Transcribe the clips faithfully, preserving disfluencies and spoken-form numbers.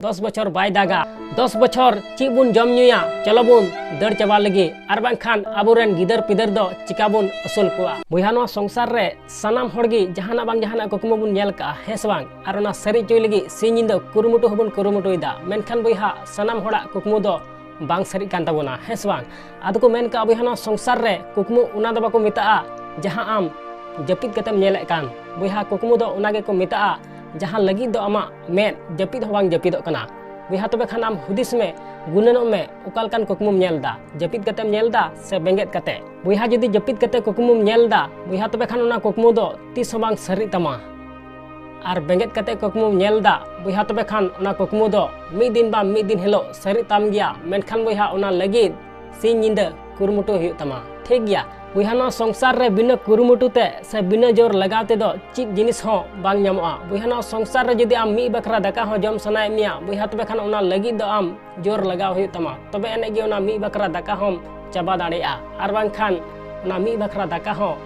ᱫᱚᱥ ᱵᱚᱪᱷᱚᱨ ᱵᱟᱭ ᱫᱟᱜᱟ᱾ ᱫᱚᱥ ᱵᱚᱪᱷᱚᱨ ᱪᱮᱫ ᱵᱚᱱ ᱡᱚᱢ ᱧᱩᱭᱟ? ᱪᱚᱞᱚ ᱵᱚᱱ ᱫᱟᱹᱲ ᱪᱟᱵᱟ ᱞᱮᱜᱮ, ᱟᱨ ᱵᱟᱝᱠᱷᱟᱱ ᱟᱵᱚᱨᱮᱱ ᱜᱤᱫᱟᱹᱨ ᱯᱤᱫᱟᱹᱨ ᱫᱚ ᱪᱤᱠᱟ ᱵᱚᱱ ᱟᱹᱥᱩᱞ ᱠᱚᱣᱟ? ᱵᱚᱭᱦᱟ, ᱱᱚᱣᱟ ᱥᱚᱝᱥᱟᱨ ᱨᱮ ᱥᱟᱱᱟᱢ ᱦᱚᱲ ᱜᱮ ᱡᱟᱦᱟᱱᱟᱜ ᱵᱟᱝ ᱡᱟᱦᱟᱱᱟᱜ ᱠᱩᱠᱢᱩ ᱵᱚᱱ ᱧᱮᱞ ᱠᱟᱜᱼᱟ, ᱦᱮᱸ ᱥᱮ ᱵᱟᱝ? ᱟᱨ ᱚᱱᱟ ᱥᱟᱹᱨᱤ ᱦᱚᱪᱚᱭ ᱞᱟᱹᱜᱤᱫ ᱥᱤᱧ ᱧᱤᱫᱟᱹ ᱠᱩᱨᱩᱢᱩᱴᱩ ᱦᱚᱸᱵᱚᱱ ᱠᱩᱨᱩᱢᱩᱴᱩᱭᱮᱫᱟ, ᱢᱮᱱᱠᱷᱟᱱ ᱵᱚᱭᱦᱟ, ᱥᱟᱱᱟᱢ ᱦᱚᱲᱟᱜ ᱠᱩᱠᱢᱩ ᱫᱚ ᱵᱟᱝ ᱥᱟᱹᱨᱤᱜ ᱠᱟᱱ ᱛᱟᱵᱚᱱᱟ, ᱦᱮᱸ ᱥᱮ ᱵᱟᱝ? ᱟᱫᱚ ᱠᱚ ᱢᱮᱱ ᱠᱟᱜᱼᱟ, ᱵᱚᱭᱦᱟ, ᱱᱚᱣᱟ ᱥᱚᱝᱥᱟᱨ ᱨᱮ ᱠᱩᱠᱢᱩ ᱚᱱᱟ ᱫᱚ ᱵᱟᱠᱚ ᱢᱮᱛᱟᱜᱼᱟ ᱡᱟᱦᱟᱸ ᱟᱢ ᱡᱟᱹᱯᱤᱫ ᱠᱟᱛᱮᱢ ᱧᱮᱞᱮᱫ ᱠᱟᱱ᱾ ᱵᱚᱭᱦᱟ, ᱠᱩᱠᱢᱩ ᱫᱚ ᱚᱱᱟ ᱜᱮᱠᱚ ᱢᱮᱛᱟᱜᱼᱟ ᱡᱟᱦᱟᱸ ᱞᱟᱹᱜᱤᱫ ᱫᱚ ᱟᱢᱟᱜ ᱢᱮᱫ ᱡᱟᱹᱯᱤᱫ ᱦᱚᱸ ᱵᱟᱝ ᱡᱟᱹᱯᱤᱫᱚᱜ ᱠᱟᱱᱟ᱾ ᱵᱚᱭᱦᱟ, ᱛᱚᱵᱮ ᱠᱷᱟᱱ ᱟᱢ ᱦᱩᱫᱤᱥ ᱢᱮ, ᱜᱩᱱᱟᱹᱱᱚᱜ ᱢᱮ, ᱚᱠᱟ ᱞᱮᱠᱟᱱ ᱠᱩᱠᱢᱩᱢ ᱧᱮᱞ ᱮᱫᱟ? ᱡᱟᱹᱯᱤᱫ ᱠᱟᱛᱮᱢ ᱧᱮᱞ ᱮᱫᱟ ᱥᱮ ᱵᱮᱸᱜᱮᱫ ᱠᱟᱛᱮ? ᱵᱚᱭᱦᱟ, ᱡᱩᱫᱤ ᱡᱟᱹᱯᱤᱫ ᱠᱟᱛᱮ ᱠᱩᱠᱢᱩᱢ ᱧᱮᱞ ᱮᱫᱟ, ᱵᱚᱭᱦᱟ, ᱛᱚᱵᱮ ᱠᱷᱟᱱ ᱚᱱᱟ ᱠᱩᱠᱢᱩ ᱫᱚ ᱛᱤᱥ ᱦᱚᱸ ᱵᱟᱝ ᱥᱟᱹᱨᱤᱜ ᱛᱟᱢᱟ᱾ ᱟᱨ ᱵᱮᱸᱜᱮᱫ ᱠᱟᱛᱮ ᱠᱩᱠᱢᱩᱢ ᱧᱮᱞ ᱮᱫᱟ, ᱵᱚᱭᱦᱟ, ᱛᱚᱵᱮ ᱠᱷᱟᱱ ᱚᱱᱟ ᱠᱩᱠᱢᱩ ᱫᱚ ᱢᱤᱫ ᱫᱤᱱ ᱵᱟᱝ ᱢᱤᱫ ᱫᱤᱱ ᱦᱤᱞᱳᱜ ᱥᱟᱹᱨᱤᱜ ᱛᱟᱢ ᱜᱮᱭᱟ᱾ ᱢᱮᱱᱠᱷᱟᱱ ᱵᱚᱭᱦᱟ, ᱚᱱᱟ ᱞᱟᱹᱜᱤᱫ ᱥᱤᱧ ᱧᱤᱫᱟᱹ ᱠᱩᱨᱩᱢᱩᱴᱩ ᱦᱩᱭᱩᱜ ᱛᱟᱢᱟ, ᱴᱷᱤᱠ ᱜᱮᱭᱟ? ᱵᱚᱭᱦᱟ, ᱱᱚᱣᱟ ᱥᱚᱝᱥᱟᱨ ᱨᱮ ᱵᱤᱱᱟᱹ ᱠᱩᱨᱩᱢᱩᱴᱩ ᱛᱮ ᱥᱮ ᱵᱤᱱᱟᱹ ᱡᱳᱨ ᱞᱟᱜᱟᱣ ᱛᱮᱫᱚ ᱪᱮᱫ ᱡᱤᱱᱤᱥ ᱦᱚᱸ ᱵᱟᱝ ᱧᱟᱢᱚᱜᱼᱟ᱾ ᱵᱚᱭᱦᱟ, ᱱᱚᱣᱟ ᱥᱚᱝᱥᱟᱨ ᱨᱮ ᱡᱩᱫᱤ ᱟᱢ ᱢᱤᱫ ᱵᱟᱠᱷᱨᱟ ᱫᱟᱠᱟ ᱦᱚᱸ ᱡᱚᱢ ᱥᱟᱱᱟᱭᱮᱫ ᱢᱮᱭᱟ, ᱵᱚᱭᱦᱟ, ᱛᱚᱵᱮ ᱠᱷᱟᱱ ᱚᱱᱟ ᱞᱟᱹᱜᱤᱫ ᱫᱚ ᱟᱢ ᱡᱳᱨ ᱞᱟᱜᱟᱣ ᱦᱩᱭᱩᱜ ᱛᱟᱢᱟ, ᱛᱚᱵᱮ ᱟᱹᱱᱤᱡ ᱜᱮ ᱚᱱᱟ ᱢᱤᱫ ᱵᱟᱠᱷᱨᱟ ᱫᱟᱠᱟ ᱦᱚᱸᱢ ᱪᱟᱵᱟ ᱫᱟᱲᱮᱭᱟᱜᱼᱟ, ᱟᱨ ᱵᱟᱝᱠᱷᱟᱱ ᱚᱱᱟ ᱢᱤᱫ ᱵᱟᱠᱷᱨᱟ ᱫᱟᱠᱟ ᱦᱚᱸ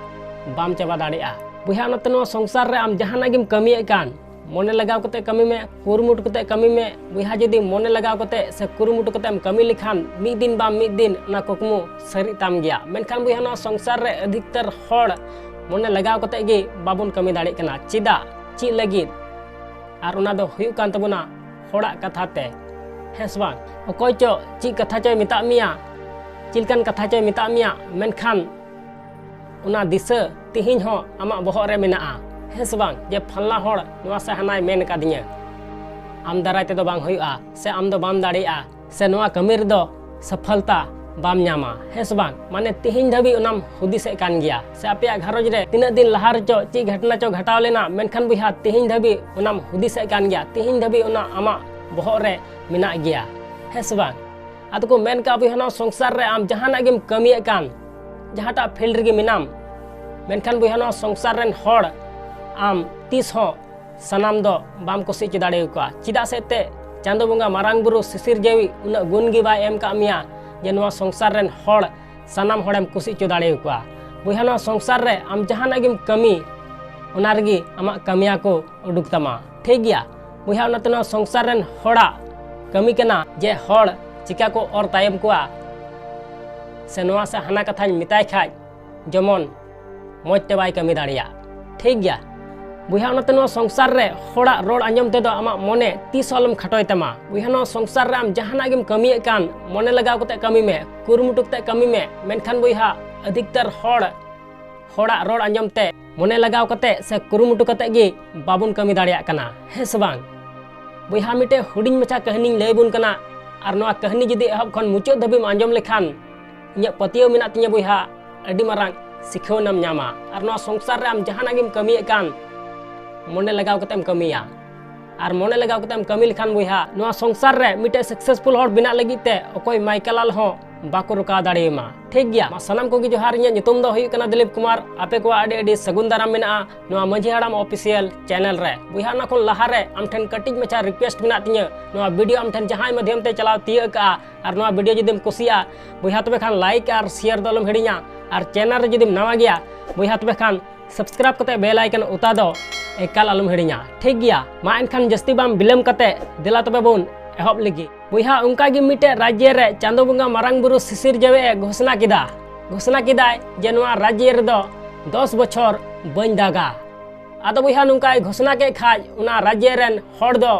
ᱵᱟᱢ ᱪᱟᱵᱟ ᱫᱟᱲᱮᱭᱟᱜᱼᱟ᱾ ᱵᱚᱭᱦᱟ, ᱚᱱᱟᱛᱮ ᱱᱚᱣᱟ ᱥᱚᱝᱥᱟᱨ ᱨᱮ ᱟᱢ ᱡᱟᱦᱟᱱᱟᱜ ᱜᱮᱢ ᱠᱟᱹᱢᱤᱭᱮᱫ ᱠᱟᱱ, ᱢᱚᱱᱮ ᱞᱟᱜᱟᱣ ᱠᱟᱛᱮ ᱠᱟᱹᱢᱤ ᱢᱮ, ᱠᱩᱨᱩᱢᱩᱴᱩ ᱠᱟᱛᱮ ᱠᱟᱹᱢᱤ ᱢᱮ᱾ ᱵᱚᱭᱦᱟ, ᱡᱩᱫᱤ ᱢᱚᱱᱮ ᱞᱟᱜᱟᱣ ᱠᱟᱛᱮ ᱥᱮ ᱠᱩᱨᱩᱢᱩᱴᱩ ᱠᱟᱛᱮ ᱮᱢ ᱠᱟᱹᱢᱤ ᱞᱮᱠᱷᱟᱱ, ᱢᱤᱫ ᱫᱤᱱ ᱵᱟᱝ ᱢᱤᱫ ᱫᱤᱱ ᱚᱱᱟ ᱠᱩᱠᱢᱩ ᱥᱟᱹᱨᱤᱜ ᱛᱟᱢ ᱜᱮᱭᱟ᱾ ᱢᱮᱱᱠᱷᱟᱱ ᱵᱚᱭᱦᱟ, ᱱᱚᱣᱟ ᱥᱚᱝᱥᱟᱨ ᱨᱮ ᱟᱹᱫᱷᱤᱠᱛᱟᱨ ᱦᱚᱲ ᱢᱚᱱᱮ ᱞᱟᱜᱟᱣ ᱠᱟᱛᱮ ᱜᱮ ᱵᱟᱵᱚᱱ ᱠᱟᱹᱢᱤ ᱫᱟᱲᱮᱭᱟᱜ ᱠᱟᱱᱟ᱾ ᱪᱮᱫᱟᱜ? ᱪᱮᱫ ᱞᱟᱹᱜᱤᱫ? ᱟᱨ ᱚᱱᱟ ᱫᱚ ᱦᱩᱭᱩᱜ ᱠᱟᱱ ᱛᱟᱵᱚᱱᱟ ᱦᱚᱲᱟᱜ ᱠᱟᱛᱷᱟ ᱛᱮ, ᱦᱮᱸ ᱥᱮ ᱵᱟᱝ? ᱚᱠᱚᱭ ᱪᱚ ᱪᱮᱫ ᱠᱟᱛᱷᱟ ᱪᱚᱭ ᱢᱮᱛᱟᱜ ᱢᱮᱭᱟ, ᱪᱮᱫ ᱞᱮᱠᱟᱱ ᱠᱟᱛᱷᱟ ᱪᱚᱭ ᱢᱮᱛᱟᱜ ᱢᱮᱭᱟ, ᱢᱮᱱᱠᱷᱟᱱ ᱚᱱᱟ ᱫᱤᱥᱟᱹ ᱛᱮᱦᱮᱧ ᱦᱚᱸ ᱟᱢᱟᱜ ᱵᱚᱦᱚᱜ ᱨᱮ ᱢᱮᱱᱟᱜᱼᱟ, ᱦᱮᱸ ᱥᱮ ᱵᱟᱝ? ᱡᱮ ᱯᱷᱟᱞᱱᱟ ᱦᱚᱲ ᱱᱚᱣᱟ ᱥᱮ ᱦᱟᱱᱟᱭ ᱢᱮᱱ ᱠᱟᱫᱤᱧᱟ, ᱟᱢ ᱫᱟᱨᱟᱭ ᱛᱮᱫᱚ ᱵᱟᱝ ᱦᱩᱭᱩᱜᱼᱟ, ᱥᱮ ᱟᱢ ᱫᱚ ᱵᱟᱢ ᱫᱟᱲᱮᱭᱟᱜᱼᱟ, ᱥᱮ ᱱᱚᱣᱟ ᱠᱟᱹᱢᱤ ᱨᱮᱫᱚ ᱥᱟᱯᱷᱚᱞᱛᱟ ᱵᱟᱢ ᱧᱟᱢᱟ, ᱦᱮᱸ ᱥᱮ ᱵᱟᱝ? ᱢᱟᱱᱮ ᱛᱮᱦᱮᱧ ᱫᱷᱟᱹᱵᱤᱡ ᱚᱱᱟᱢ ᱦᱩᱫᱤᱥᱮᱫ ᱠᱟᱱ ᱜᱮᱭᱟ, ᱥᱮ ᱟᱯᱮᱭᱟᱜ ᱜᱷᱟᱨᱚᱸᱡᱽ ᱨᱮ ᱛᱤᱱᱟᱹᱜ ᱫᱤᱱ ᱞᱟᱦᱟ ᱨᱮᱪᱚ ᱪᱮᱫ ᱜᱷᱚᱴᱚᱱᱟ ᱪᱚ ᱜᱷᱚᱴᱟᱣ ᱞᱮᱱᱟ, ᱢᱮᱱᱠᱷᱟᱱ ᱵᱚᱭᱦᱟ, ᱛᱮᱦᱮᱧ ᱫᱷᱟᱹᱵᱤᱡ ᱚᱱᱟᱢ ᱦᱩᱫᱤᱥᱮᱫ ᱠᱟᱱ ᱜᱮᱭᱟ, ᱛᱮᱦᱮᱧ ᱫᱷᱟᱹᱵᱤᱡ ᱚᱱᱟ ᱟᱢᱟᱜ ᱵᱚᱦᱚᱜ ᱨᱮ ᱢᱮᱱᱟᱜ ᱜᱮᱭᱟ, ᱦᱮᱸ ᱥᱮ ᱵᱟᱝ? ᱟᱫᱚ ᱠᱚ ᱢᱮᱱ ᱠᱟᱜᱼᱟ, ᱵᱚᱭᱦᱟ, ᱱᱚᱣᱟ ᱥᱚᱝᱥᱟᱨ ᱨᱮ ᱟᱢ ᱡᱟᱦᱟᱱᱟᱜ ᱜᱮᱢ ᱠᱟᱹᱢᱤᱭᱮᱫ ᱠᱟᱱ, ᱡᱟᱦᱟᱸᱴᱟᱜ field ᱨᱮᱜᱮ ᱢᱮᱱᱟᱢ, ᱢᱮᱱᱠᱷᱟᱱ ᱵᱚᱭᱦᱟ, ᱱᱚᱣᱟ ᱥᱚᱝᱥᱟᱨ ᱨᱮᱱ ᱦᱚᱲ ᱟᱢ ᱛᱤᱥ ᱦᱚᱸ ᱥᱟᱱᱟᱢ ᱫᱚ ᱵᱟᱢ ᱠᱩᱥᱤ ᱦᱚᱪᱚ ᱫᱟᱲᱮᱭᱟᱠᱚᱣᱟ᱾ ᱪᱮᱫᱟᱜ ᱥᱮ ᱮᱱᱛᱮᱫ ᱪᱟᱸᱫᱚ ᱵᱚᱸᱜᱟ ᱢᱟᱨᱟᱝ ᱵᱩᱨᱩ ᱥᱤᱥᱤᱨ ᱡᱟᱹᱣᱤᱡ ᱩᱱᱟᱹᱜ ᱜᱩᱱ ᱜᱮ ᱵᱟᱭ ᱮᱢ ᱠᱟᱜ ᱢᱮᱭᱟ ᱡᱮ ᱱᱚᱣᱟ ᱥᱚᱝᱥᱟᱨ ᱨᱮᱱ ᱦᱚᱲ ᱥᱟᱱᱟᱢ ᱦᱚᱲᱮᱢ ᱠᱩᱥᱤ ᱦᱚᱪᱚ ᱫᱟᱲᱮᱭᱟᱠᱚᱣᱟ᱾ ᱵᱚᱭᱦᱟ, ᱱᱚᱣᱟ ᱥᱚᱝᱥᱟᱨ ᱨᱮ ᱟᱢ ᱡᱟᱦᱟᱱᱟᱜ ᱜᱮᱢ ᱠᱟᱹᱢᱤ, ᱚᱱᱟ ᱨᱮᱜᱮ ᱟᱢᱟᱜ ᱠᱟᱹᱢᱤᱭᱟ ᱠᱚ ᱩᱰᱩᱠ ᱛᱟᱢᱟ, ᱴᱷᱤᱠ ᱜᱮᱭᱟ? ᱵᱚᱭᱦᱟ, ᱚᱱᱟᱛᱮ ᱱᱚᱣᱟ ᱥᱚᱝᱥᱟᱨ ᱨᱮᱱ ᱦᱚᱲᱟᱜ ᱠᱟᱹᱢᱤ ᱠᱟᱱᱟ ᱡᱮ ᱦᱚᱲ ᱪᱤᱠᱟ ᱠᱚ ᱚᱨ ᱛᱟᱭᱚᱢ ᱠᱚᱣᱟ, ᱥᱮ ᱱᱚᱣᱟ ᱥᱮ ᱦᱟᱱᱟ ᱠᱟᱛᱷᱟᱧ ᱢᱮᱛᱟᱭ ᱠᱷᱟᱡ ᱡᱮᱢᱚᱱ ᱢᱚᱡᱽ ᱛᱮ ᱵᱟᱭ ᱠᱟᱹᱢᱤ ᱫᱟᱲᱮᱭᱟᱜ᱾ ᱴᱷᱤᱠ ᱜᱮᱭᱟ ᱵᱚᱭᱦᱟ, ᱚᱱᱟᱛᱮ ᱱᱚᱣᱟ ᱥᱚᱝᱥᱟᱨ ᱨᱮ ᱦᱚᱲᱟᱜ ᱨᱚᱲ ᱟᱸᱡᱚᱢ ᱛᱮᱫᱚ ᱟᱢᱟᱜ ᱢᱚᱱᱮ ᱛᱤᱥ ᱦᱚᱸ ᱟᱞᱚᱢ ᱠᱷᱟᱴᱚᱭ ᱛᱟᱢᱟ᱾ ᱵᱚᱭᱦᱟ, ᱱᱚᱣᱟ ᱥᱚᱝᱥᱟᱨ ᱨᱮ ᱟᱢ ᱡᱟᱦᱟᱱᱟᱜ ᱜᱮᱢ ᱠᱟᱹᱢᱤᱭᱮᱫ ᱠᱟᱱ, ᱢᱚᱱᱮ ᱞᱟᱜᱟᱣ ᱠᱟᱛᱮ ᱠᱟᱹᱢᱤ ᱢᱮ, ᱠᱩᱨᱩᱢᱩᱴᱩ ᱠᱟᱛᱮ ᱠᱟᱹᱢᱤ ᱢᱮ᱾ ᱢᱮᱱᱠᱷᱟᱱ ᱵᱚᱭᱦᱟ, ᱟᱹᱫᱷᱤᱠᱛᱟᱨ ᱦᱚᱲ ᱦᱚᱲᱟᱜ ᱨᱚᱲ ᱟᱸᱡᱚᱢ ᱛᱮ, ᱢᱚᱱᱮ ᱞᱟᱜᱟᱣ ᱠᱟᱛᱮ ᱥᱮ ᱠᱩᱨᱩᱢᱩᱴᱩ ᱠᱟᱛᱮ ᱜᱮ ᱵᱟᱵᱚᱱ ᱠᱟᱹᱢᱤ ᱫᱟᱲᱮᱭᱟᱜ ᱠᱟᱱᱟ, ᱦᱮᱸ ᱥᱮ ᱵᱟᱝ? ᱵᱚᱭᱦᱟ, ᱢᱤᱫᱴᱮᱡ ᱦᱩᱰᱤᱧ ᱢᱟᱪᱷᱟ ᱠᱟᱹᱦᱱᱤᱧ ᱞᱟᱹᱭ ᱟᱵᱚᱱ ᱠᱟᱱᱟ, ᱟᱨ ᱱᱚᱣᱟ ᱠᱟᱹᱦᱱᱤ ᱡᱩᱫᱤ ᱮᱦᱚᱵ ᱠᱷᱚᱱ ᱢᱩᱪᱟᱹᱫ ᱫᱷᱟᱹᱵᱤᱡ ᱮᱢ ᱟᱸᱡᱚᱢ ᱞᱮᱠᱷᱟᱱ, ᱤᱧᱟᱹᱜ ᱯᱟᱹᱛᱭᱟᱹᱣ ᱢᱮᱱᱟᱜ ᱛᱤᱧᱟᱹ ᱵᱚᱭᱦᱟ, ᱟᱹᱰᱤ ᱢᱟᱨᱟᱝ ᱥᱤᱠᱷᱟᱹᱣᱱᱟᱢ ᱧᱟᱢᱟ᱾ ᱟᱨ ᱱᱚᱣᱟ ᱥᱚᱝᱥᱟᱨ ᱨᱮ ᱟᱢ ᱡᱟᱦᱟᱱᱟᱜ ᱜᱮᱢ ᱠᱟᱹᱢᱤᱭᱮᱫ ᱠᱟᱱ, ᱢᱚᱱᱮ ᱞᱟᱜᱟᱣ ᱠᱟᱛᱮᱢ ᱠᱟᱹᱢᱤᱭᱟ᱾ ᱟᱨ ᱢᱚᱱᱮ ᱞᱟᱜᱟᱣ ᱠᱟᱛᱮᱢ ᱠᱟᱹᱢᱤ ᱞᱮᱠᱷᱟᱱ ᱵᱚᱭᱦᱟ, ᱱᱚᱣᱟ ᱥᱚᱝᱥᱟᱨ ᱨᱮ ᱢᱤᱫᱴᱮᱡ successful ᱦᱚᱲ ᱵᱮᱱᱟᱜ ᱞᱟᱹᱜᱤᱫ ᱛᱮ ᱚᱠᱚᱭ ᱢᱟᱭᱠᱮᱞᱟᱞ ᱦᱚᱸ ᱵᱟᱠᱚ ᱨᱚᱠᱟᱣ ᱫᱟᱲᱮᱭᱟᱢᱟ᱾ ᱴᱷᱤᱠ ᱜᱮᱭᱟ, ᱢᱟ ᱥᱟᱱᱟᱢ ᱠᱚᱜᱮ ᱡᱚᱦᱟᱨ, ᱤᱧᱟᱹᱜ ᱧᱩᱛᱩᱢ ᱫᱚ ᱦᱩᱭᱩᱜ ᱠᱟᱱᱟ ᱫᱤᱞᱤᱯ ᱠᱩᱢᱟᱨ᱾ ᱟᱯᱮ ᱠᱚᱣᱟᱜ ᱟᱹᱰᱤ ᱟᱹᱰᱤ ᱥᱟᱹᱜᱩᱱ ᱫᱟᱨᱟᱢ ᱢᱮᱱᱟᱜᱼᱟ ᱱᱚᱣᱟ ᱢᱟᱹᱡᱷᱤ ᱦᱟᱲᱟᱢ official channel ᱨᱮ᱾ ᱵᱚᱭᱦᱟ, ᱚᱱᱟ ᱠᱷᱚᱱ ᱞᱟᱦᱟ ᱨᱮ ᱟᱢ ᱴᱷᱮᱱ ᱠᱟᱹᱴᱤᱡ ᱢᱟᱪᱷᱟ request ᱢᱮᱱᱟᱜ ᱛᱤᱧᱟᱹ, ᱱᱚᱣᱟ video ᱟᱢ ᱴᱷᱮᱱ ᱡᱟᱦᱟᱸᱭ ᱢᱟᱫᱷᱭᱚᱢ ᱛᱮ ᱪᱟᱞᱟᱣ ᱛᱤᱭᱟᱹᱜ ᱠᱟᱜᱼᱟ, ᱟᱨ ᱱᱚᱣᱟ video ᱡᱩᱫᱤᱢ ᱠᱩᱥᱤᱭᱟᱜᱼᱟ ᱵᱚᱭᱦᱟ, ᱛᱚᱵᱮ ᱠᱷᱟᱱ like ᱟᱨ share ᱫᱚ ᱟᱞᱚᱢ ᱦᱤᱲᱤᱧᱟ᱾ ᱟᱨ channel ᱨᱮ ᱡᱩᱫᱤᱢ ᱱᱟᱣᱟ ᱜᱮᱭᱟ ᱵᱚᱭᱦᱟ, ᱛᱚᱵᱮ ᱠᱷᱟᱱ subscribe ᱠᱟᱛᱮ bell icon ᱚᱛᱟ ᱫᱚ ᱮᱠᱟᱞ ᱟᱞᱚᱢ ᱦᱤᱲᱤᱧᱟ᱾ ᱴᱷᱤᱠ ᱜᱮᱭᱟ, ᱢᱟ ᱮᱱᱠᱷᱟᱱ ᱡᱟᱹᱥᱛᱤ ᱵᱟᱝ ᱵᱤᱞᱚᱢ ᱠᱟᱛᱮ ᱫᱮᱞᱟ ᱛᱚᱵᱮ ᱵᱚᱱ ᱮᱦᱚᱵ ᱞᱮᱜᱮ᱾ ᱵᱚᱭᱦᱟ, ᱚᱱᱠᱟ ᱜᱮ ᱢᱤᱫᱴᱮᱡ ᱨᱟᱡᱽᱭᱟᱹᱨᱤ ᱨᱮ ᱪᱟᱸᱫᱳ ᱵᱚᱸᱜᱟ ᱢᱟᱨᱟᱝ ᱵᱩᱨᱩ ᱥᱤᱥᱤᱨ ᱡᱟᱹᱣᱤᱡ ᱮ ᱜᱷᱳᱥᱱᱟ ᱠᱮᱫᱟ᱾ ᱜᱷᱳᱥᱱᱟ ᱠᱮᱫᱟᱭ ᱡᱮ ᱱᱚᱣᱟ ᱨᱟᱡᱽᱭᱟᱹᱨᱤ ᱨᱮᱫᱚ ᱫᱚᱥ ᱵᱚᱪᱷᱚᱨ ᱵᱟᱹᱧ ᱫᱟᱜᱟ᱾ ᱟᱫᱚ ᱵᱚᱭᱦᱟ, ᱱᱚᱝᱠᱟᱭ ᱜᱷᱳᱥᱱᱟ ᱠᱮᱫ ᱠᱷᱟᱡ ᱚᱱᱟ ᱨᱟᱡᱽᱭᱟᱹᱨᱤ ᱨᱮᱱ ᱦᱚᱲ ᱫᱚ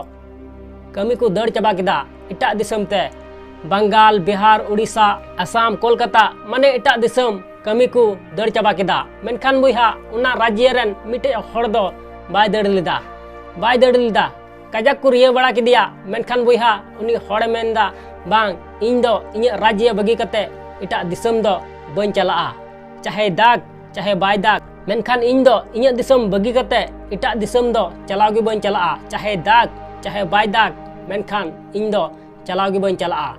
ᱠᱟᱹᱢᱤ ᱠᱚ ᱫᱟᱹᱲ ᱪᱟᱵᱟ ᱠᱮᱫᱟ ᱮᱴᱟᱜ ᱫᱤᱥᱚᱢ ᱛᱮ᱾ ᱵᱟᱝᱜᱟᱞ, ᱵᱤᱦᱟᱨ, ᱩᱲᱤᱥᱥᱟ, ᱟᱥᱟᱢ, ᱠᱳᱞᱠᱟᱛᱟ, ᱢᱟᱱᱮ ᱮᱴᱟᱜ ᱫᱤᱥᱚᱢ ᱠᱟᱹᱢᱤ ᱠᱚ ᱫᱟᱹᱲ ᱪᱟᱵᱟ ᱠᱮᱫᱟ᱾ ᱢᱮᱱᱠᱷᱟᱱ ᱵᱚᱭᱦᱟ, ᱚᱱᱟ ᱨᱟᱡᱽᱭᱟᱹᱨᱤ ᱨᱮᱱ ᱢᱤᱫᱴᱮᱡ ᱦᱚᱲ ᱫᱚ ᱵᱟᱭ ᱫᱟᱹᱲ ᱞᱮᱫᱟ, ᱵᱟᱭ ᱫᱟᱹᱲ ᱞᱮᱫᱟ᱾ ᱠᱟᱡᱟᱠ ᱠᱚ ᱨᱤᱭᱟᱹᱣ ᱵᱟᱲᱟ ᱠᱮᱫᱮᱭᱟ, ᱢᱮᱱᱠᱷᱟᱱ ᱵᱚᱭᱦᱟ, ᱩᱱᱤ ᱦᱚᱲᱮ ᱢᱮᱱᱫᱟ, "ᱵᱟᱝ, ᱤᱧ ᱫᱚ ᱤᱧᱟᱹᱜ ᱨᱟᱡᱽᱭᱟᱹᱨᱤ ᱵᱟᱹᱜᱤ ᱠᱟᱛᱮ ᱮᱴᱟᱜ ᱫᱤᱥᱚᱢ ᱫᱚ ᱵᱟᱹᱧ ᱪᱟᱞᱟᱜᱼᱟ, ᱪᱟᱦᱮ ᱫᱟᱜᱽ ᱪᱟᱦᱮ ᱵᱟᱭ ᱫᱟᱜᱽ, ᱢᱮᱱᱠᱷᱟᱱ ᱤᱧ ᱫᱚ ᱤᱧᱟᱹᱜ ᱫᱤᱥᱚᱢ ᱵᱟᱹᱜᱤ ᱠᱟᱛᱮ ᱮᱴᱟᱜ ᱫᱤᱥᱚᱢ ᱫᱚ ᱪᱟᱞᱟᱣ ᱜᱮ ᱵᱟᱹᱧ ᱪᱟᱞᱟᱜᱼᱟ, ᱪᱟᱦᱮ ᱫᱟᱜᱽ ᱪᱟᱦᱮ ᱵᱟᱭ ᱫᱟᱜᱽ, ᱢᱮᱱᱠᱷᱟᱱ ᱤᱧ ᱫᱚ ᱪᱟᱞᱟᱣ ᱜᱮ ᱵᱟᱹᱧ ᱪᱟᱞᱟᱜᱼᱟ᱾"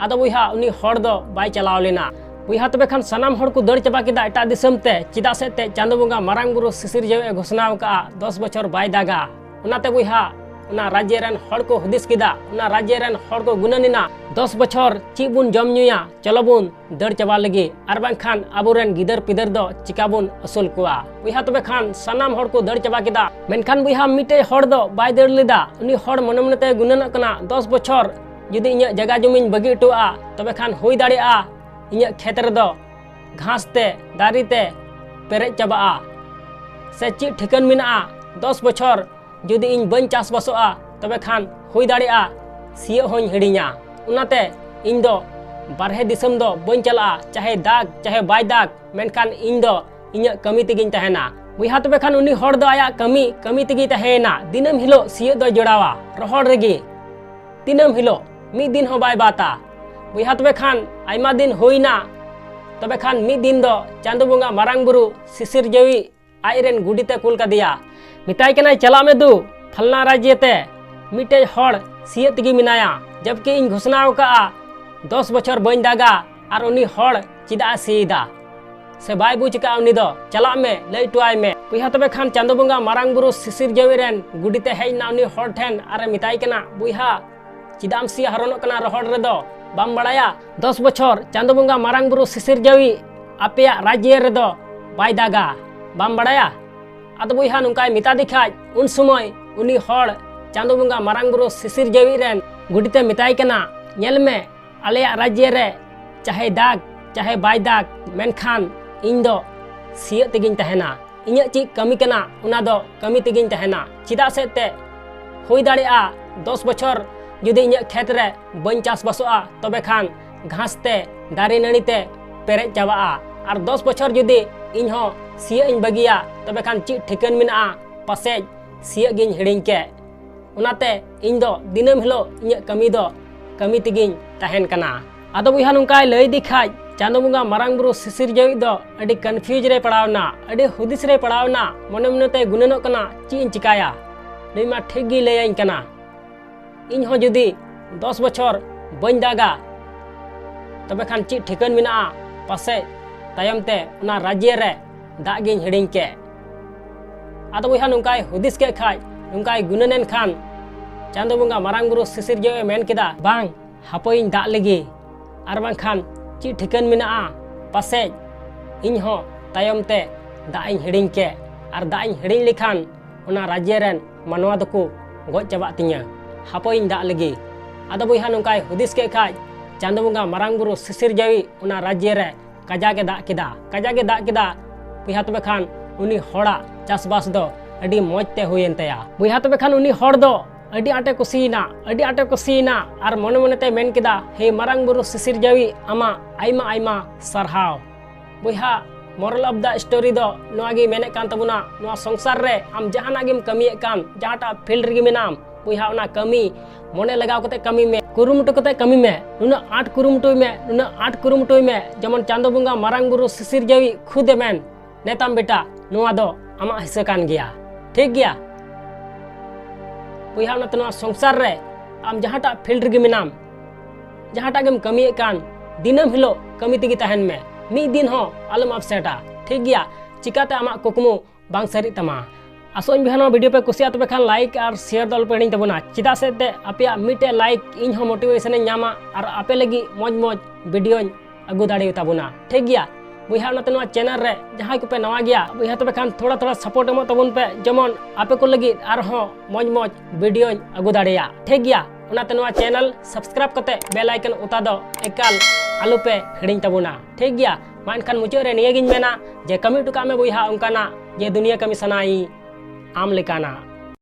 ᱟᱫᱚ ᱵᱚᱭᱦᱟ, ᱩᱱᱤ ᱦᱚᱲ ᱫᱚ ᱵᱟᱭ ᱪᱟᱞᱟᱣ ᱞᱮᱱᱟ᱾ ᱵᱚᱭᱦᱟ, ᱛᱚᱵᱮ ᱠᱷᱟᱱ ᱥᱟᱱᱟᱢ ᱦᱚᱲ ᱠᱚ ᱫᱟᱹᱲ ᱪᱟᱵᱟ ᱠᱮᱫᱟ ᱮᱴᱟᱜ ᱫᱤᱥᱚᱢ ᱛᱮ, ᱪᱮᱫᱟᱜ ᱥᱮ ᱮᱱᱛᱮᱫ ᱪᱟᱸᱫᱳ ᱵᱚᱸᱜᱟ ᱢᱟᱨᱟᱝ ᱵᱩᱨᱩ ᱥᱤᱥᱤᱨ ᱡᱟᱹᱣᱤᱡ ᱮ ᱜᱷᱳᱥᱱᱟ ᱟᱠᱟᱫᱼᱟ, ᱫᱚᱥ ᱵᱚᱪᱷᱚᱨ ᱵᱟᱭ ᱫᱟᱜᱟ᱾ ᱚᱱᱟᱛᱮ ᱵᱚᱭᱦᱟ, ᱚᱱᱟ ᱨᱟᱡᱽᱭᱟᱹ ᱨᱮᱱ ᱦᱚᱲ ᱠᱚ ᱦᱩᱫᱤᱥ ᱠᱮᱫᱟ, ᱚᱱᱟ ᱨᱟᱡᱽᱭᱟᱹ ᱨᱮᱱ ᱦᱚᱲ ᱠᱚ ᱜᱩᱱᱟᱹᱱ ᱮᱱᱟ, ᱫᱚᱥ ᱵᱚᱪᱷᱚᱨ ᱪᱮᱫ ᱵᱚᱱ ᱡᱚᱢ ᱧᱩᱭᱟ, ᱪᱚᱞᱚ ᱵᱚᱱ ᱫᱟᱹᱲ ᱪᱟᱵᱟ ᱞᱮᱜᱮ, ᱟᱨ ᱵᱟᱝᱠᱷᱟᱱ ᱟᱵᱚᱨᱮᱱ ᱜᱤᱫᱟᱹᱨ ᱯᱤᱫᱟᱹᱨ ᱫᱚ ᱪᱤᱠᱟ ᱵᱚᱱ ᱟᱹᱥᱩᱞ ᱠᱚᱣᱟ? ᱵᱚᱭᱦᱟ, ᱛᱚᱵᱮ ᱠᱷᱟᱱ ᱥᱟᱱᱟᱢ ᱦᱚᱲ ᱠᱚ ᱫᱟᱹᱲ ᱪᱟᱵᱟ ᱠᱮᱫᱟ᱾ ᱢᱮᱱᱠᱷᱟᱱ ᱵᱚᱭᱦᱟ, ᱢᱤᱫᱴᱮᱡ ᱦᱚᱲ ᱫᱚ ᱵᱟᱭ ᱫᱟᱹᱲ ᱞᱮᱫᱟ᱾ ᱩᱱᱤ ᱦᱚᱲ ᱢᱚᱱᱮ ᱢᱚᱱᱮᱛᱮ ᱜᱩᱱᱟᱹᱱᱚᱜ ᱠᱟᱱᱟ, ᱫᱚᱥ ᱵᱚᱪᱷᱚᱨ ᱡᱩᱫᱤ ᱤᱧᱟᱹᱜ ᱡᱟᱭᱜᱟ ᱡᱚᱢᱤᱧ ᱵᱟᱹᱜᱤ ᱦᱚᱴᱚᱣᱟᱜᱼᱟ, ᱛᱚᱵᱮ ᱠᱷᱟᱱ ᱦᱩᱭ ᱫᱟᱲᱮᱭᱟᱜᱼᱟ ᱤᱧᱟᱹᱜ ᱠᱷᱮᱛ ᱨᱮᱫᱚ ᱜᱷᱟᱥ ᱛᱮ, ᱫᱟᱨᱮ ᱛᱮ ᱯᱮᱨᱮᱡ ᱪᱟᱵᱟᱜᱼᱟ, ᱥᱮ ᱪᱮᱫ ᱴᱷᱤᱠᱟᱹᱱ ᱢᱮᱱᱟᱜᱼᱟ, ᱫᱚᱥ ᱵᱚᱪᱷᱚᱨ ᱡᱩᱫᱤ ᱤᱧ ᱵᱟᱹᱧ ᱪᱟᱥᱵᱟᱥᱚᱜᱼᱟ, ᱛᱚᱵᱮ ᱠᱷᱟᱱ ᱦᱩᱭ ᱫᱟᱲᱮᱭᱟᱜᱼᱟ ᱥᱤᱭᱳᱜ ᱦᱚᱸᱧ ᱦᱤᱲᱤᱧᱟ᱾ ᱚᱱᱟᱛᱮ ᱤᱧ ᱫᱚ ᱵᱟᱨᱦᱮ ᱫᱤᱥᱚᱢ ᱫᱚ ᱵᱟᱹᱧ ᱪᱟᱞᱟᱜᱼᱟ, ᱪᱟᱦᱮ ᱫᱟᱜᱽ ᱪᱟᱦᱮ ᱵᱟᱭ ᱫᱟᱜᱽ, ᱢᱮᱱᱠᱷᱟᱱ ᱤᱧ ᱫᱚ ᱤᱧᱟᱹᱜ ᱠᱟᱹᱢᱤ ᱛᱮᱜᱤᱧ ᱛᱟᱦᱮᱱᱟ᱾ ᱵᱚᱭᱦᱟ, ᱛᱚᱵᱮ ᱠᱷᱟᱱ ᱩᱱᱤ ᱦᱚᱲ ᱫᱚ ᱟᱭᱟᱜ ᱠᱟᱹᱢᱤ, ᱠᱟᱹᱢᱤ ᱛᱮᱜᱮᱭ ᱛᱟᱦᱮᱸᱭᱮᱱᱟ᱾ ᱫᱤᱱᱟᱹᱢ ᱦᱤᱞᱳᱜ ᱥᱤᱭᱳᱜ ᱫᱚᱭ ᱡᱚᱲᱟᱣᱟ ᱨᱚᱦᱚᱲ ᱨᱮᱜᱮ, ᱫᱤᱱᱟᱹᱢ ᱦᱤᱞᱳᱜ, ᱢᱤᱫ ᱫᱤᱱ ᱦᱚᱸ ᱵᱟᱭ ᱵᱟᱫᱟ᱾ ᱵᱚᱭᱦᱟ, ᱛᱚᱵᱮ ᱠᱷᱟᱱ ᱟᱭᱢᱟ ᱫᱤᱱ ᱦᱩᱭᱱᱟ᱾ ᱛᱚᱵᱮ ᱠᱷᱟᱱ ᱢᱤᱫ ᱫᱤᱱ ᱫᱚ ᱪᱟᱸᱫᱚ ᱵᱚᱸᱜᱟ ᱢᱟᱨᱟᱝ ᱵᱩᱨᱩ ᱥᱤᱥᱤᱨ ᱡᱟᱹᱣᱤᱡ ᱟᱡ ᱨᱮᱱ ᱜᱩᱰᱤᱛᱮ ᱠᱩᱞ ᱠᱟᱫᱮᱭᱟ᱾ ᱢᱮᱛᱟᱭ ᱠᱟᱱᱟᱭ, "ᱪᱟᱞᱟᱜ ᱢᱮ ᱫᱩ, ᱯᱷᱟᱞᱱᱟ ᱨᱟᱡᱽᱭᱟᱹ ᱛᱮ ᱢᱤᱫᱴᱮᱡ ᱦᱚᱲ ᱥᱤᱭᱳᱜ ᱛᱮᱜᱮ ᱢᱮᱱᱟᱭᱟ, ᱡᱚᱵᱠᱤ ᱤᱧ ᱜᱷᱳᱥᱱᱟ ᱟᱠᱟᱫᱼᱟ ᱫᱚᱥ ᱵᱚᱪᱷᱚᱨ ᱵᱟᱹᱧ ᱫᱟᱜᱟ, ᱟᱨ ᱩᱱᱤ ᱦᱚᱲ ᱪᱮᱫᱟᱜ ᱮ ᱥᱤᱭᱮᱫᱟ ᱥᱮ ᱵᱟᱭ ᱵᱩᱡᱽ ᱟᱠᱟᱫᱼᱟ ᱩᱱᱤ ᱫᱚ? ᱪᱟᱞᱟᱜ ᱢᱮ, ᱞᱟᱹᱭ ᱦᱚᱴᱚᱣᱟᱭ ᱢᱮ᱾" ᱵᱚᱭᱦᱟ, ᱛᱚᱵᱮ ᱠᱷᱟᱱ ᱪᱟᱸᱫᱚ ᱵᱚᱸᱜᱟ ᱢᱟᱨᱟᱝ ᱵᱩᱨᱩ ᱥᱤᱥᱤᱨ ᱡᱟᱹᱣᱤᱡ ᱨᱮᱱ ᱜᱩᱰᱤᱛᱮ ᱦᱮᱡ ᱮᱱᱟ ᱩᱱᱤ ᱦᱚᱲ ᱴᱷᱮᱱ ᱟᱨ ᱮ ᱢᱮᱛᱟᱭ ᱠᱟᱱᱟ, ᱵᱚᱭᱦᱟ, ᱪᱮᱫᱟᱜ ᱮᱢ ᱥᱤ ᱦᱟᱨᱚᱱᱚᱜ ᱠᱟᱱᱟ ᱨᱚᱦᱚᱲ ᱨᱮᱫᱚ? ᱵᱟᱢ ᱵᱟᱲᱟᱭᱟ, ᱫᱚᱥ ᱵᱚᱪᱷᱚᱨ ᱪᱟᱸᱫᱚ ᱵᱚᱸᱜᱟ ᱢᱟᱨᱟᱝ ᱵᱩᱨᱩ ᱥᱤᱥᱤᱨ ᱡᱟᱹᱣᱤᱡ ᱟᱯᱮᱭᱟᱜ ᱨᱟᱡᱽᱭᱟᱹ ᱨᱮᱫᱚ ᱵᱟᱭ ᱫᱟᱜᱟ? ᱵᱟᱢ ᱵᱟᱲᱟᱭᱟ? ᱟᱫᱚ ᱵᱚᱭᱦᱟ, ᱱᱚᱝᱠᱟᱭ ᱢᱮᱛᱟ ᱫᱮ ᱠᱷᱟᱡ, ᱩᱱ ᱥᱚᱢᱚᱭ ᱩᱱᱤ ᱦᱚᱲ ᱪᱟᱸᱫᱚ ᱵᱚᱸᱜᱟ ᱢᱟᱨᱟᱝ ᱵᱩᱨᱩ ᱥᱤᱥᱤᱨ ᱡᱟᱹᱣᱤᱡ ᱨᱮᱱ ᱜᱩᱰᱤᱛᱮ ᱢᱮᱛᱟᱭ ᱠᱟᱱᱟ, ᱧᱮᱞ ᱢᱮ, ᱟᱞᱮᱭᱟᱜ ᱨᱟᱡᱽᱭᱟᱹ ᱨᱮ ᱪᱟᱦᱮ ᱫᱟᱜᱽ ᱪᱟᱦᱮ ᱵᱟᱭ ᱫᱟᱜᱽ, ᱢᱮᱱᱠᱷᱟᱱ ᱤᱧ ᱫᱚ ᱥᱤᱭᱳᱜ ᱛᱮᱜᱤᱧ ᱛᱟᱦᱮᱱᱟ᱾ ᱤᱧᱟᱹᱜ ᱪᱮᱫ ᱠᱟᱹᱢᱤ ᱠᱟᱱᱟ, ᱚᱱᱟ ᱫᱚ ᱠᱟᱹᱢᱤ ᱛᱮᱜᱤᱧ ᱛᱟᱦᱮᱱᱟ᱾ ᱪᱮᱫᱟᱜ ᱥᱮ ᱮᱱᱛᱮᱫ ᱦᱩᱭ ᱫᱟᱲᱮᱭᱟᱜᱼᱟ ᱫᱚᱥ ᱵᱚᱪᱷᱚᱨ ᱡᱩᱫᱤ ᱤᱧᱟᱹᱜ ᱠᱷᱮᱛ ᱨᱮ ᱵᱟᱹᱧ ᱪᱟᱥᱵᱟᱥᱚᱜᱼᱟ, ᱛᱚᱵᱮ ᱠᱷᱟᱱ ᱜᱷᱟᱥ ᱛᱮ, ᱫᱟᱨᱮ ᱱᱟᱹᱲᱤ ᱛᱮ ᱯᱮᱨᱮᱡ ᱪᱟᱵᱟᱜᱼᱟ᱾ ᱟᱨ ᱫᱚᱥ ᱵᱚᱪᱷᱚᱨ ᱡᱩᱫᱤ ᱤᱧ ᱦᱚᱸ ᱥᱤᱭᱳᱜ ᱤᱧ ᱵᱟᱹᱜᱤᱭᱟ, ᱛᱚᱵᱮ ᱠᱷᱟᱱ ᱪᱮᱫ ᱴᱷᱤᱠᱟᱹᱱ ᱢᱮᱱᱟᱜᱼᱟ, ᱯᱟᱥᱮᱡ ᱥᱤᱭᱳᱜ ᱜᱤᱧ ᱦᱤᱲᱤᱧ ᱠᱮᱫ᱾ ᱚᱱᱟᱛᱮ ᱤᱧ ᱫᱚ ᱫᱤᱱᱟᱹᱢ ᱦᱤᱞᱳᱜ ᱤᱧᱟᱹᱜ ᱠᱟᱹᱢᱤ ᱫᱚ ᱠᱟᱹᱢᱤ ᱛᱮᱜᱤᱧ ᱛᱟᱦᱮᱱ ᱠᱟᱱᱟ᱾ ᱟᱫᱚ ᱵᱚᱭᱦᱟ, ᱱᱚᱝᱠᱟᱭ ᱞᱟᱹᱭ ᱤᱫᱤ ᱠᱷᱟᱡ, ᱪᱟᱸᱫᱚ ᱵᱚᱸᱜᱟ ᱢᱟᱨᱟᱝ ᱵᱩᱨᱩ ᱥᱤᱥᱤᱨ ᱡᱟᱹᱣᱤᱡ ᱫᱚ ᱟᱹᱰᱤ confuse ᱨᱮᱭ ᱯᱟᱲᱟᱣ ᱮᱱᱟ, ᱟᱹᱰᱤ ᱦᱩᱫᱤᱥ ᱨᱮᱭ ᱯᱟᱲᱟᱣ ᱮᱱᱟ᱾ ᱢᱚᱱᱮ ᱢᱚᱱᱮ ᱛᱮᱭ ᱜᱩᱱᱟᱹᱱᱚᱜ ᱠᱟᱱᱟ, ᱪᱮᱫ ᱤᱧ ᱪᱤᱠᱟᱭᱟ? ᱱᱩᱭ ᱢᱟ ᱴᱷᱤᱠ ᱜᱮᱭ ᱞᱟᱹᱭᱟᱹᱧ ᱠᱟᱱᱟ, ᱤᱧ ᱦᱚᱸ ᱡᱩᱫᱤ ᱫᱚᱥ ᱵᱚᱪᱷᱚᱨ ᱵᱟᱹᱧ ᱫᱟᱜᱟ, ᱛᱚᱵᱮ ᱠᱷᱟᱱ ᱪᱮᱫ ᱴᱷᱤᱠᱟᱹᱱ ᱢᱮᱱᱟᱜᱼᱟ, ᱯᱟᱥᱮᱡ ᱛᱟᱭᱚᱢ ᱛᱮ ᱚᱱᱟ ᱨᱟᱡᱽᱭᱟᱹ ᱨᱮ ᱫᱟᱜ ᱜᱤᱧ ᱦᱤᱲᱤᱧ ᱠᱮᱫ᱾ ᱟᱫᱚ ᱵᱚᱭᱦᱟ, ᱱᱚᱝᱠᱟᱭ ᱦᱩᱫᱤᱥ ᱠᱮᱫ ᱠᱷᱟᱡ, ᱱᱚᱝᱠᱟᱭ ᱜᱩᱱᱟᱹᱱ ᱮᱱ ᱠᱷᱟᱱ, ᱪᱟᱸᱫᱚ ᱵᱚᱸᱜᱟ ᱢᱟᱨᱟᱝ ᱵᱩᱨᱩ ᱥᱤᱥᱤᱨᱡᱟᱹᱣ ᱮ ᱢᱮᱱ ᱠᱮᱫᱟ, ᱵᱟᱝ, ᱦᱟᱯᱳᱭᱤᱧ ᱫᱟᱜ ᱞᱮᱜᱮ, ᱟᱨ ᱵᱟᱝᱠᱷᱟᱱ ᱪᱮᱫ ᱴᱷᱤᱠᱟᱹᱱ ᱢᱮᱱᱟᱜᱼᱟ, ᱯᱟᱥᱮᱡ ᱤᱧ ᱦᱚᱸ ᱛᱟᱭᱚᱢ ᱛᱮ ᱫᱟᱜ ᱤᱧ ᱦᱤᱲᱤᱧ ᱠᱮᱫ, ᱟᱨ ᱫᱟᱜ ᱤᱧ ᱦᱤᱲᱤᱧ ᱞᱮᱠᱷᱟᱱ ᱚᱱᱟ ᱨᱟᱡᱽᱭᱟᱹ ᱨᱮᱱ ᱢᱟᱱᱣᱟ ᱫᱚᱠᱚ ᱜᱚᱡ ᱪᱟᱵᱟᱜ ᱛᱤᱧᱟᱹ, ᱦᱟᱯᱳᱭᱤᱧ ᱫᱟᱜ ᱞᱮᱜᱮ᱾ ᱟᱫᱚ ᱵᱚᱭᱦᱟ ᱱᱚᱝᱠᱟᱭ ᱦᱩᱫᱤᱥ ᱠᱮᱫ ᱠᱷᱟᱡ, ᱪᱟᱸᱫᱚ ᱵᱚᱸᱜᱟ ᱢᱟᱨᱟᱝ ᱵᱩᱨᱩ ᱥᱤᱥᱤᱨᱡᱟᱹᱣᱤᱡ ᱚᱱᱟ ᱨᱟᱡᱽᱭᱟᱹ ᱨᱮ ᱠᱟᱡᱟᱠ ᱮ ᱫᱟᱜ ᱠᱮᱫᱟ, ᱠᱟᱡᱟᱠ ᱮ ᱫᱟᱜ ᱠᱮᱫᱟ᱾ ᱵᱚᱭᱦᱟ ᱛᱚᱵᱮ ᱠᱷᱟᱱ ᱩᱱᱤ ᱦᱚᱲᱟᱜ ᱪᱟᱥᱵᱟᱥ ᱫᱚ ᱟᱹᱰᱤ ᱢᱚᱡᱽ ᱛᱮ ᱦᱩᱭᱮᱱ ᱛᱟᱭᱟ᱾ ᱵᱚᱭᱦᱟ ᱛᱚᱵᱮ ᱠᱷᱟᱱ ᱩᱱᱤ ᱦᱚᱲ ᱫᱚ ᱟᱹᱰᱤ ᱟᱸᱴᱮ ᱠᱩᱥᱤᱭᱮᱱᱟ, ᱟᱹᱰᱤ ᱟᱸᱴᱮ ᱠᱩᱥᱤᱭᱮᱱᱟ, ᱟᱨ ᱢᱚᱱᱮ ᱢᱚᱱᱮᱛᱮ ᱢᱮᱱ ᱠᱮᱫᱟ, ᱦᱮ ᱢᱟᱨᱟᱝ ᱵᱩᱨᱩ ᱥᱤᱥᱤᱨᱡᱟᱹᱣᱤᱡ, ᱟᱢᱟᱜ ᱟᱭᱢᱟ ᱟᱭᱢᱟ ᱥᱟᱨᱦᱟᱣ᱾ ᱵᱚᱭᱦᱟ, moral of the story ᱫᱚ ᱱᱚᱣᱟ ᱜᱮ ᱢᱮᱱᱮᱫ ᱠᱟᱱ ᱛᱟᱵᱚᱱᱟ, ᱱᱚᱣᱟ ᱥᱚᱝᱥᱟᱨ ᱨᱮ ᱟᱢ ᱡᱟᱦᱟᱱᱟᱜ ᱜᱮᱢ ᱠᱟᱹᱢᱤᱭᱮᱫ ᱠᱟᱱ, ᱡᱟᱦᱟᱸᱴᱟᱜ field ᱨᱮᱜᱮ ᱢᱮᱱᱟᱢ, ᱵᱚᱭᱦᱟ ᱚᱱᱟ ᱠᱟᱹᱢᱤ ᱢᱚᱱᱮ ᱞᱟᱜᱟᱣ ᱠᱟᱛᱮ ᱠᱟᱹᱢᱤ ᱢᱮ, ᱠᱩᱨᱩᱢᱩᱴᱩ ᱠᱟᱛᱮ ᱠᱟᱹᱢᱤ ᱢᱮ, ᱱᱩᱱᱟᱹᱜ ᱟᱸᱴ ᱠᱩᱨᱩᱢᱩᱴᱩᱭ ᱢᱮ, ᱱᱩᱱᱟᱹᱜ ᱟᱸᱴ ᱠᱩᱨᱩᱢᱩᱴᱩᱭ ᱢᱮ, ᱡᱮᱢᱚᱱ ᱪᱟᱸᱫᱚ ᱵᱚᱸᱜᱟ ᱢᱟᱨᱟᱝ ᱵᱩᱨᱩ ᱥᱤᱥᱤᱨᱡᱟᱹᱣᱤᱡ ᱠᱷᱩᱫ ᱮ ᱢᱮᱱ, ᱱᱮᱛᱟᱢ ᱵᱮᱴᱟ, ᱱᱚᱣᱟ ᱫᱚ ᱟᱢᱟᱜ ᱦᱤᱥᱟᱹ ᱠᱟᱱ ᱜᱮᱭᱟ, ᱴᱷᱤᱠ ᱜᱮᱭᱟ? ᱵᱚᱭᱦᱟ, ᱚᱱᱟᱛᱮ ᱱᱚᱣᱟ ᱥᱚᱝᱥᱟᱨ ᱨᱮ ᱟᱢ ᱡᱟᱦᱟᱸᱴᱟᱜ field ᱨᱮᱜᱮ ᱢᱮᱱᱟᱢ, ᱡᱟᱦᱟᱸᱴᱟᱜ ᱜᱮᱢ ᱠᱟᱹᱢᱤᱭᱮᱫ ᱠᱟᱱ, ᱫᱤᱱᱟᱹᱢ ᱦᱤᱞᱳᱜ ᱠᱟᱹᱢᱤ ᱛᱮᱜᱮ ᱛᱟᱦᱮᱱ ᱢᱮ, ᱢᱤᱫ ᱫᱤᱱ ᱦᱚᱸ ᱟᱞᱚᱢ ᱟᱯᱥᱮᱴᱟ, ᱴᱷᱤᱠ ᱜᱮᱭᱟ? ᱪᱤᱠᱟᱛᱮ ᱟᱢᱟᱜ ᱠᱩᱠᱢᱩ ᱵᱟᱝ ᱥᱟᱹᱨᱤᱜ ᱛᱟᱢᱟ? ᱟᱥᱚᱜ ᱟᱹᱧ ᱵᱚᱭᱦᱟ, ᱱᱚᱣᱟ video ᱯᱮ ᱠᱩᱥᱤᱭᱟᱜᱼᱟ, ᱛᱚᱵᱮ ᱠᱷᱟᱱ like ᱟᱨ share ᱫᱚ ᱟᱞᱚᱯᱮ ᱦᱤᱲᱤᱧ ᱛᱟᱵᱚᱱᱟ᱾ ᱪᱮᱫᱟᱜ ᱥᱮ ᱮᱱᱛᱮᱫ ᱟᱯᱮᱭᱟᱜ ᱢᱤᱫᱴᱮᱡ like ᱤᱧ ᱦᱚᱸ motivation ᱤᱧ ᱧᱟᱢᱟ ᱟᱨ ᱟᱯᱮ ᱞᱟᱹᱜᱤᱫ ᱢᱚᱡᱽ ᱢᱚᱡᱽ videoᱧ ᱟᱹᱜᱩ ᱫᱟᱲᱮᱭᱟᱛᱟᱵᱚᱱᱟ, ᱴᱷᱤᱠ ᱜᱮᱭᱟ? ᱵᱚᱭᱦᱟ, ᱚᱱᱟᱛᱮ ᱱᱚᱣᱟ channel ᱨᱮ ᱡᱟᱦᱟᱸᱭ ᱠᱚᱯᱮ ᱱᱟᱣᱟ ᱜᱮᱭᱟ, ᱵᱚᱭᱦᱟ, ᱛᱚᱵᱮ ᱠᱷᱟᱱ ᱛᱷᱚᱲᱟ ᱛᱷᱚᱲᱟ support ᱮᱢᱚᱜ ᱛᱟᱵᱚᱱ ᱯᱮ, ᱡᱮᱢᱚᱱ ᱟᱯᱮ ᱠᱚ ᱞᱟᱹᱜᱤᱫ ᱟᱨᱦᱚᱸ ᱢᱚᱡᱽ ᱢᱚᱡᱽ videoᱧ ᱟᱹᱜᱩ ᱫᱟᱲᱮᱭᱟᱜ, ᱴᱷᱤᱠ ᱜᱮᱭᱟ? ᱚᱱᱟᱛᱮ ᱱᱚᱣᱟ channel subscribe ᱠᱟᱛᱮ bell icon ᱚᱛᱟ ᱫᱚ ᱮᱠᱟᱞ ᱟᱞᱚᱯᱮ ᱦᱤᱲᱤᱧ ᱛᱟᱵᱚᱱᱟ, ᱴᱷᱤᱠ ᱜᱮᱭᱟ? ᱢᱟ ᱮᱱᱠᱷᱟᱱ ᱢᱩᱪᱟᱹᱫ ᱨᱮ ᱱᱤᱭᱟᱹᱜᱤᱧ ᱢᱮᱱᱟ ᱡᱮ ᱠᱟᱹᱢᱤ ᱦᱚᱴᱚ ᱠᱟᱜ ᱢᱮ ᱵᱚᱭᱦᱟ ᱚᱱᱠᱟᱱᱟᱜ ᱡᱮ ᱫᱩᱱᱤᱭᱟᱹ ᱠᱟᱹᱢᱤ ᱥᱟᱱᱟᱭᱤᱧ ᱟᱢ ᱞᱮᱠᱟᱱᱟᱜ᱾